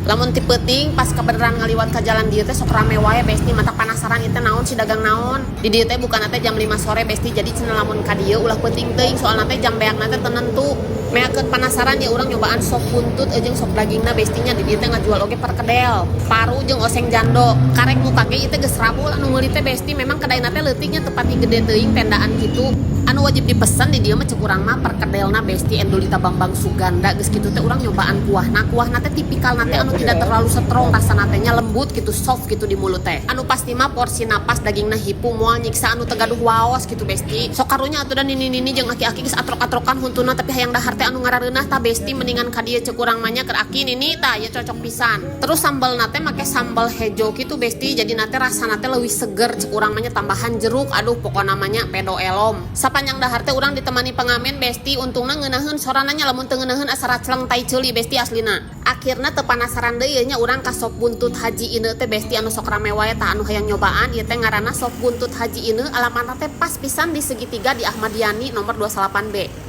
Lamun ti peuting pas kebeneran ngaliwat ka jalan dieu teh sok rame wae, Besti, matak penasaran itu naon si dagang naon. Di dieu teh bukana teh jam 5 sore, Besti, jadi cenah lamun ka dieu ulah peuting teuing, soalna teh jam beakna teh teu nentu. Meakeun penasaran ya urang nyobaan sop buntut jeung sop dagingna, Bestinya. Di dieu teh ngajual oge perkedel, paru jeung oseng jando. Karek muka ge ieu teh geus rabul anu meuli teh, Besti. Memang kedaina teh leutiknya, teu pati gede teuing, tendaan gitu. Anu wajib dipesan di dieu mah cek urang mah perkedelna, Besti, Endulita Bambang Suganda. Geus kitu teh urang nyobaan kuahna. Kuahna teh tipikal teh anu tidak terlalu strong, rasana teh nya lembut gitu, soft gitu di mulut teh. Anu pasti mah porsina pas, dagingna hipu, moal nyiksa anu teu gaduh waos gitu, Besti. Sok karunya atuh dan nini-nini jeung aki-aki geus atrok-atrokan huntuna, tapi hayang dahar teh anu ngarareunah. Tah, Besti, mendingan ka dieu cek urang mah nya. Keur aki nini tah ya cocok pisan. Terus sambal teh make sambal hejo gitu, Besti, jadi na teh rasana teh leuwih seger cek urang mah nya, tambahan jeruk, aduh, pokokna mah nya pedo elom. Sapanjang dahar teh urang ditemani pengamen, Besti. Untungna ngeunaheun sorana nya, lamun teu ngeunaheun asa racleng tai ceuli, Besti, aslina. Akhirna teu penasaran deui nya urang ka Sop Buntut Haji Ine teh, Besti, anu sok rame wae. Tah, anu hayang nyobaan ieu teh ngaranna Sop Buntut Haji Ine, alamatna teh pas pisan di segitiga di Ahmad Yani nomor 28B.